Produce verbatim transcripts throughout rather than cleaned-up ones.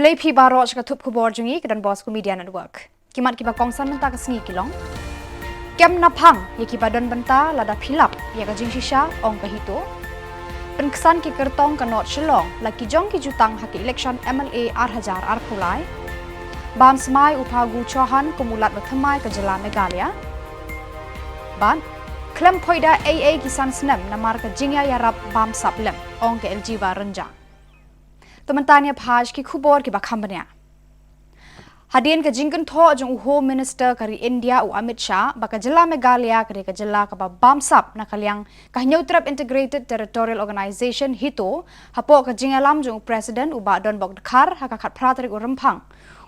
Khublei phi baroh sha ka thup khubor jong ngi ka Don Bosco Media Network. Ki mat kiba kongsan mynta ka sngi ki long: Kem naphang ïa kiba don bynta lada phi lap ïa ka jingshisha, ong ka HITO. Pynksan ki kyrtong ka North Shillong la ki jong ki jutang ha ka election M L A ar hajar arphew lai. Bam smai u Phagu Chauhan kum u Lat bathymmai ka jylla Meghalaya. Bad khlem poi da ei ei ki san snem namar ka jingïaïarap bam sap lem, ong ka L G Waranja. To mynta ngin ïa peit ki khubor kiba kham bniah. Hadien ka jingkynthoh jong u Home Minister ka ri India u Amit Shah ba ka jylla Meghalaya ka dei ka jylla kaba bam sap na ka liang ka Hynñiewtrep Integrated Territorial Organization, HITO, hapoh ka jingïalam jong u President u Bah Donbok Dkhar ha ka khatphra tarik u Rymphang,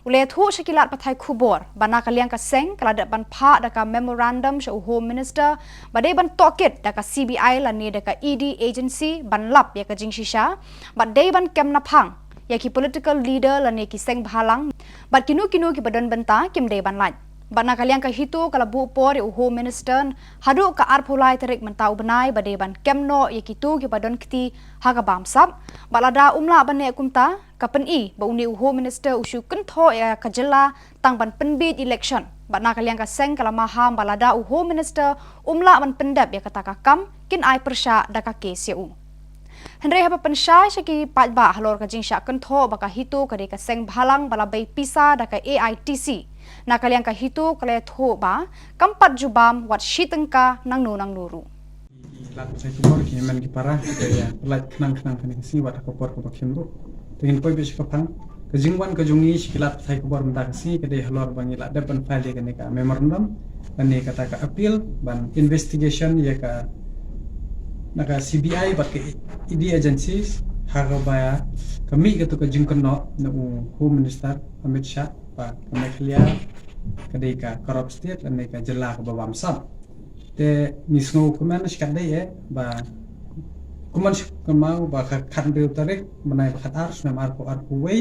u la ïathuh sha ki lad pathai khubor ba na ka liang ka seng ka la dep ban phah da ka memorandum sha u Home Minister ba dei ban tohkit da ka C B I lane da ka E D agency ban lap ïa ka jingshisha, bad dei ban kem naphang ïa ki political leader lane ki seng bhalang, bad kino kino kiba don bynta kim dei ban lait. Bad na ka liang ka HITO ka la buh por ïa u Home Minister haduh ka arphew lai tarik mynta u bnai ba dei ban kem noh ïa kito kiba don kti ha ka bam sap. Bad lada um lah ban leh kumta, ka pyni ba une u Home Minister u shu kynthoh ïa ka jylla tang ban pynbiej election. Bad na ka liang ka seng ka la maham ba lada u Home Minister um lah ban pyndep ïa kata ka kam, kin ai pyrshah da ka case ïa u. Hynrei haba pynshai sha ki paidbah halor ka jingshah kynthoh ba ka HITO ka dei ka seng bhalang ba la bei pisa da ka A I T C, na ka liang ka HITO ka la ïathuh ba kam pat ju bam wat shi tyngka nangno nangno ruh. Ki lad pathai khubor, ki hynmen ki para, ki dei ïa pynlait khnang khnang kane ka sngi wat ha ka por kaba khim ruh. Te ngin poi beit sha ka phang. Ka jingwan ka jong ngi sha ki lad pathai khubor mynta ka sngi ka dei halor ba ngi la dep ban file ïa kane ka memorandum lane kata ka appeal ban investigation ïa ka, na ka C B I bad ka E D agencies ha kaba ka mih kato ka jingkynnoh na u Home Minister Amit Shah ba ka Meghalaya ka dei ka corrupt state lane ka jylla kaba bam sap. Te ngi sngewkmen shikatdei eh ba kumne shi kynmaw ba ka khathynriew tarik bnai ba khatar snem arphew arphew wei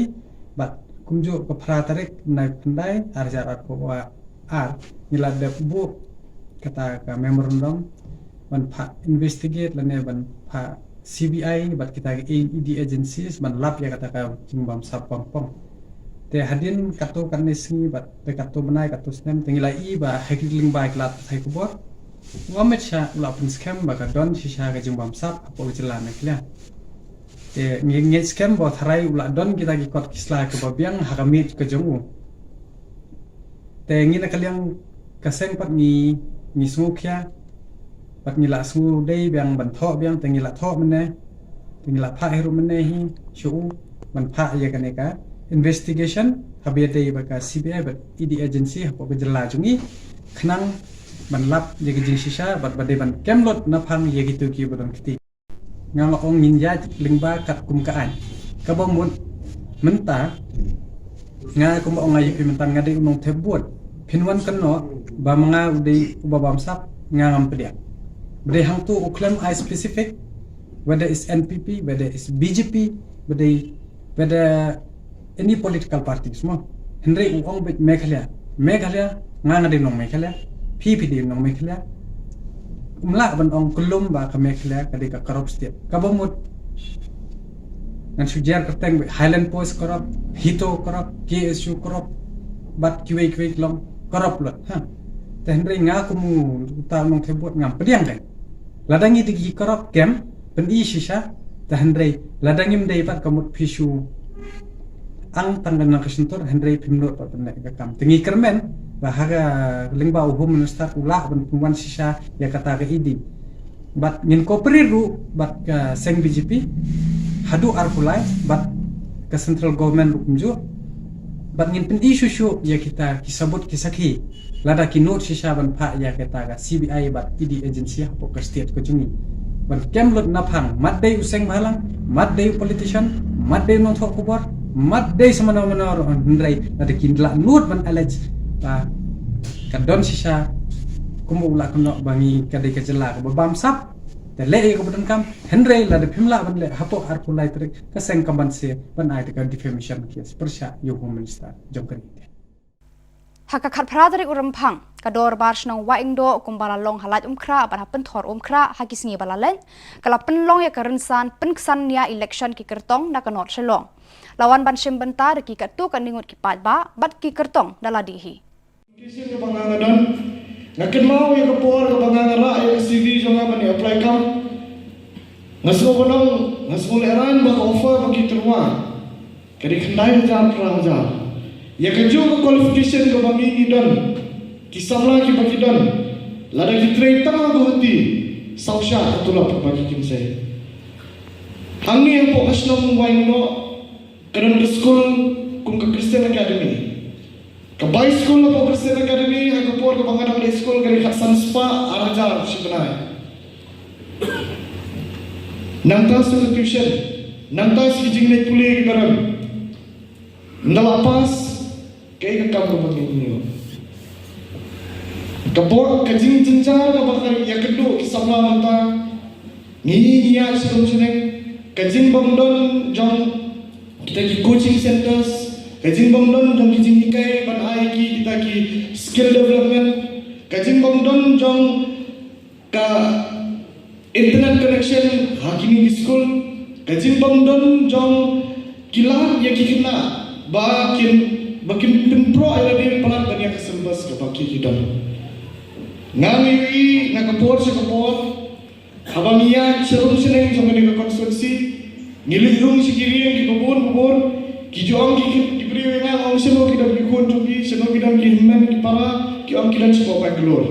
bad kumjuh ka phra tarik bnai ba khyndai ar hajar arphew ar ngi la dep buh kata ka memorandum ban phah investigate lane ban phah C B I bad kita ka E D agencies ban lap ïa kata ka jingbam sap pong pong. Te hadien katto katne sngi bad te katto bnai katto snem te ngi la ïohi ba ha ki lyngba ki lad pathai khubor u Amit Shah u la pynskhem ba ka don shisha ka jingbam sap hapoh ka jylla Meghalaya. Te ngi ngeit skhem ba tharai u la don kita ki kot ki sla kiba biang ha ka miej ka jong u. Te ngi na ka liang ka seng pat ngi, ngi sngewkhia bad ngi la sngewdei biang ban thoh biang, te ngi la thoh mynne, te ngi la phah hi ruh mynne hi sha u ban phah ïa kane ka investigation haba ïadei bad ka C B I bad E D agency hapoh ka jylla jong ngi khnang ban lap ïa ka jingshisha bad ba dei ban kem lut naphang ïa kito kiba don kti. Nga nga ong ngin ïaid lyngba katkum ka aiñ. Kaba mut mynta nga kumba ong nga ïa phi mynta nga dei u nongthep vote. Phin wan kynnoh ba ma nga u dei uba bam sap, nga ngam pdiang. Ba dei hangto u khlem ai specific whether is N P P, whether is B J P, ba dei whether any political parties mo. Hynrei u ong beit Meghalaya. Meghalaya, nga nga dei nong Meghalaya. Phi phi dei nong Meghalaya. Um lah ban ong kyllum ba ka Meghalaya ka dei ka corrupt state. Kaba mut ngan shu jer kyrteng beit Highland Post corrupt, HITO corrupt, K S U corrupt, bad kiwei kiwei ki long corrupt lut. Ha. Te hynrei nga kum uta u nongthep vote ngam pdiang dei. Lada ngi dei ki corrupt kem, pyni shisha, te hynrei lada ngim dei pat ka mut phi shu ang tang ka na ka shyntur, hynrei phim nud pat ban leh ka kam. Te ngi kyrmen ba ha ka lyngba u Home Minister u lah ban pynwan shisha ïa kata ka E D. Bad ngin cooperate ruh bad ka seng B J P haduh arphew lai bad ka central government ruh kumjuh. Bad ngin pyni shuh shuh ïa kita ki sabut ki sakhi lada ki nud shisha ban phah ïa kata ka C B I bad E D agency hapoh ka state ka jong ngi. Ban kem lut naphang, mat dei u seng bhalang, mat dei u politician, mat dei u nongthoh khubor, mat dei sa mano mano ruh, hynrei lada ki la nud ban allege ba ka don shisha kumba u la kynnoh ba ngi ka dei ka jylla kaba bam sap, te leh ïa kaba donkam, hynrei lada phim lah ban leh hapoh arphew lai tarik ka seng kam banse ban ai da ka defamation case pyrshah ïa u Home Minister jong ka ri. Ha ka khatphra tarik u Rymphang, ka dorbar shnong Wahingdoh kumba la long ha Laitumkhrah bad ha Pynthorumkhrah ha ki sngi ba la leit, ka la pynlong ïa ka rynsan pynksan nia election ki kyrtong na ka North Shillong. La wan ban shim bynta da ki katto katne ngut ki paidbah bad ki kyrtong da lade hi. Application kaba nga nga don, nga kynmaw ïa ka por kaba nga nga rah ïa ka C V jong nga ban ïa apply kam. Nga sngew ban ong, nga sngew lehraiñ ba ka offer ba ki tyrwa ka dei khyndai hajar phra hajar. Ïa kajuh ka qualification kaba ngi ngi don, ki samla kiba ki don, lada ki trei tang ha Guwahati, saw shah ka tulop kaba ki kynsei. Hangne hapoh ka shnong Waingnoh ka don ka skul kum ka Christian Academy. Ka bai skul hapoh Christian Academy ha ka por kaba nga dang dei skul ka dei khatsan spah ar hajar shi bnai. Nangta sa ka tuition, nangta sa ki jingleit pule kiba don. Ynda la pass, kaei ka kam kaba ngin ïoh? Ka por, ka jingjynjar kaba ka ïakynduh ki samla mynta, ngi ngi ïaid sha rum sha neng, ka jingbym don jong kita ki coaching centres, ka jingbym don jong ki jinghikai ban ai ki kita ki skill development, ka jingbym don jong ka internet connection ha kine ki skul, ka jingbym don jong ki lad ïa ki khynnah ba kin, ba kin pynproh ïa lade palat ban ïa ka syllabus kaba ki ki don. Nga ngi ïohi na ka por sha ka por, haba ngi ïaid sha rum sha neng jong kane ka constituency, ngi leit rung sha ki rieng kiba bun ba bun, ki ju ong ki, ki briew ïa nga, ong shano ki don ki khun jong ki, shano ki don ki hynmen ki para, ki ong ki don sha Bangalore,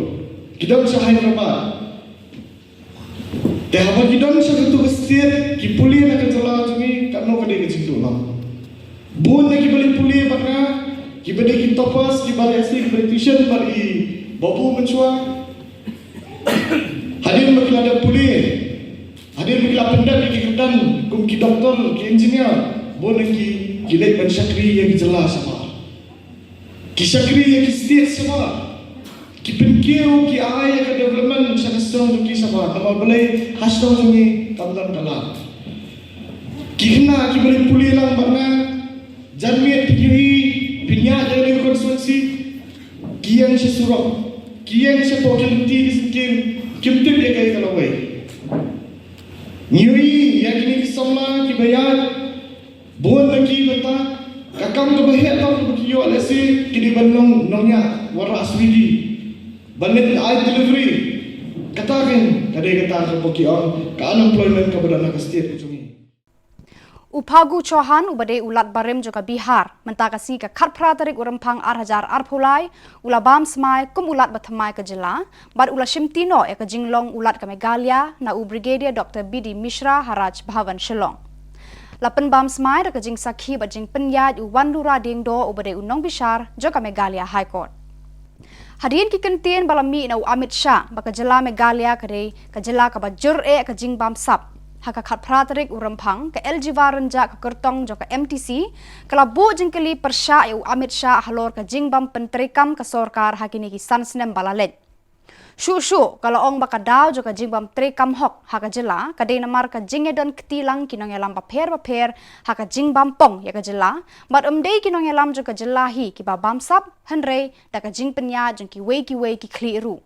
ki don sha Hyderabad. Te haba ki don sha katu ka state, ki pule na ka jylla jong ngi, katno ka dei ka jingduh noh. Bun na kiba leit pule bad nga, kiba dei ki toppers, kiba leit sih, kiba leit tuition bad i Babu mynshuwa. Hadien ba ki la dep pule, hadien ba ki la pyndep ïa ki kyrdan kum ki doktor, ki engineer, bun na ki, ki leit ban shakri ïa ki jylla shabar. Ki shakri ïa ki state shabar. Ki pynkiew, ki ai ïa ka development sha ka shnong jong ki shabar. Namar balei ha shnong jong ngi kam don ka lad. Ki khynnah kiba leit pule lang bad nga, janmiet phi ïohi, phin ïaid ïa ka constituency, ki ïeng sha surok, ki ïeng shapoh ki lynti ki syngkien, kim tip ïa kaei ka lawei. Ngi ïohi ïa kine ki samla kiba ïaid, bun na ki mynta, ka kam kaba heh tang kaba ki ïoh lehse ki dei ban long nongñiah wanrah Swiggy, ban leit ai delivery. Kata kein ka dei kata kaba ki ong ka unemployment kaba don ha ka state ka jong ngi. U Phagu Chauhan uba dei u Lat barim jong ka Bihar, mynta ka sngi ka khatphra tarik u Rymphang ar hajar arphew lai, u la bam smai kum u Lat bathymmai ka jylla, bad u la shimti noh ïa ka jinglong u Lat ka Meghalaya na u Brigadier Doctor B D Mishra ha Raj Bhavan Shillong. La pynbam smai da ka jingsakhi bad jingpynïaid u Wanlura Diengdoh uba dei u nongbishar jong ka Meghalaya High Court. Hadien ki kyntien ba la mih na u Amit Shah ba ka jylla Meghalaya ka dei ka jylla kaba jur eh ka jingbam sap, ha ka khatphra tarik u Rymphang ka L G War Rynjah ka kyrtong jong ka M T C ka la buh jingkylli pyrshah ïa u Amit Shah halor ka jingbam pyntreikam ka sorkar ha kine ki san snem ba la leit. Shuh shuh ka la ong ba ka daw jong ka jingbam treikam hok ha ka jylla ka dei namar ka jingïadon kti lang ki nongïalam bapher bapher ha ka jingbam pong ïa ka jylla, bad ym dei ki nongïalam jong ka jylla hi kiba bam sap, hynrei da ka jingpynïaid jong kiwei kiwei ki khlieh ruh.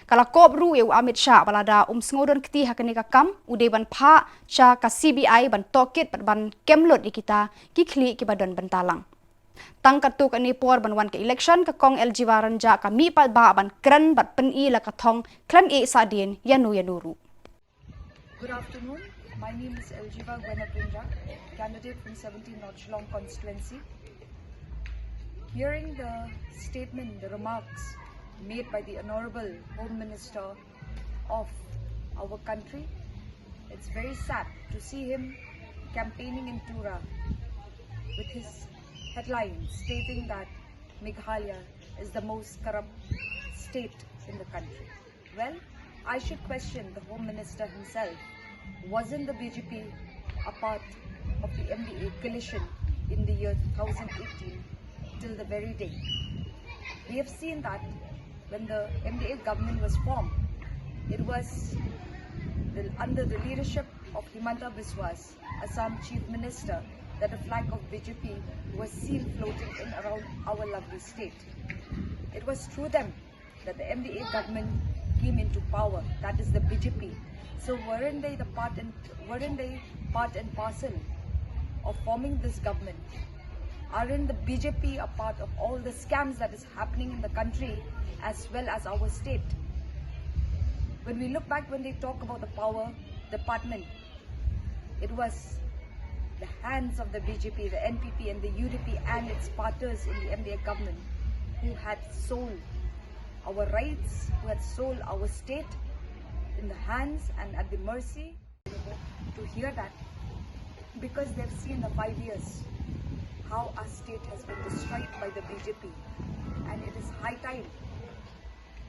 Ka la kop ruh ïa u Amit Shah ba lada um sngewdon kti ha kane ka kam, u dei ban phah sha ka C B I ban tohkit bad ban kem lut ïa kita ki khlieh kiba don bynta lang. Tang katto katne por ban wan ka election, ka kong L G War Rynjah ka mih paidbah ban kren bad pyni la ka thong khlem ïeh sahdien ïano ïano ruh. Good afternoon. My name is L G War Gwenet Rynjah, candidate from seventeen North Shillong constituency. Hearing the statement, the remarks made by the Honorable Home Minister of our country, it's very sad to see him campaigning in Tura with his headlines stating that Meghalaya is the most corrupt state in the country. Well, I should question the Home Minister himself. Wasn't the B J P a part of the M D A coalition in the year two thousand eighteen till the very day? We have seen that when the M D A government was formed, it was the, under the leadership of Himanta Biswas, Assam Chief Minister, that a flag of B J P was seen floating in around our lovely state. It was through them that the M D A government came into power, that is the B J P. So weren't they the part and, weren't they part and parcel of forming this government? Aren't the B J P a part of all the scams that is happening in the country as well as our state? When we look back, when they talk about the power department, it was the hands of the B J P, the N P P, and the U D P and its partners in the M D A government who had sold our rights, who had sold our state in the hands and at the mercy. To hear that, because they've seen the five years how our state has been destroyed by the B J P, and it is high time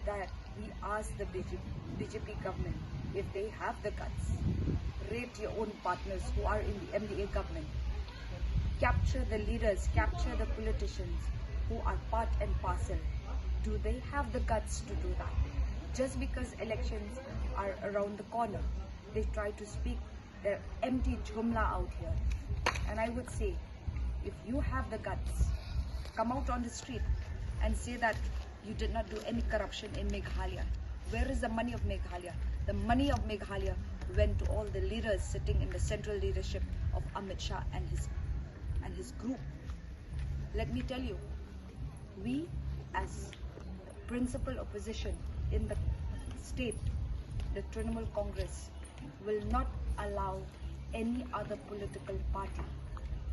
that we ask the B J P, B J P government if they have the guts. Rate your own partners who are in the M D A government. Capture the leaders, capture the politicians who are part and parcel. Do they have the guts to do that? Just because elections are around the corner, they try to speak their empty jhumla out here. And I would say, if you have the guts, come out on the street and say that you did not do any corruption in Meghalaya. Where is the money of Meghalaya? The money of Meghalaya went to all the leaders sitting in the central leadership of Amit Shah and his and his group. Let me tell you, we as principal opposition in the state, the Trinamool Congress, will not allow any other political party.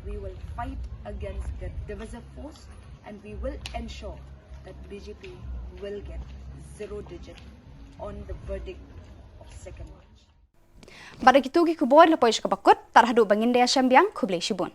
We will fight against the divisive force and we will ensure that B J P will get zero digit on the verdict of second March. Bad da kitu ki khubor la poi sha kaba kut, tad haduh ba ngin da ïashem biang, khublei shibun.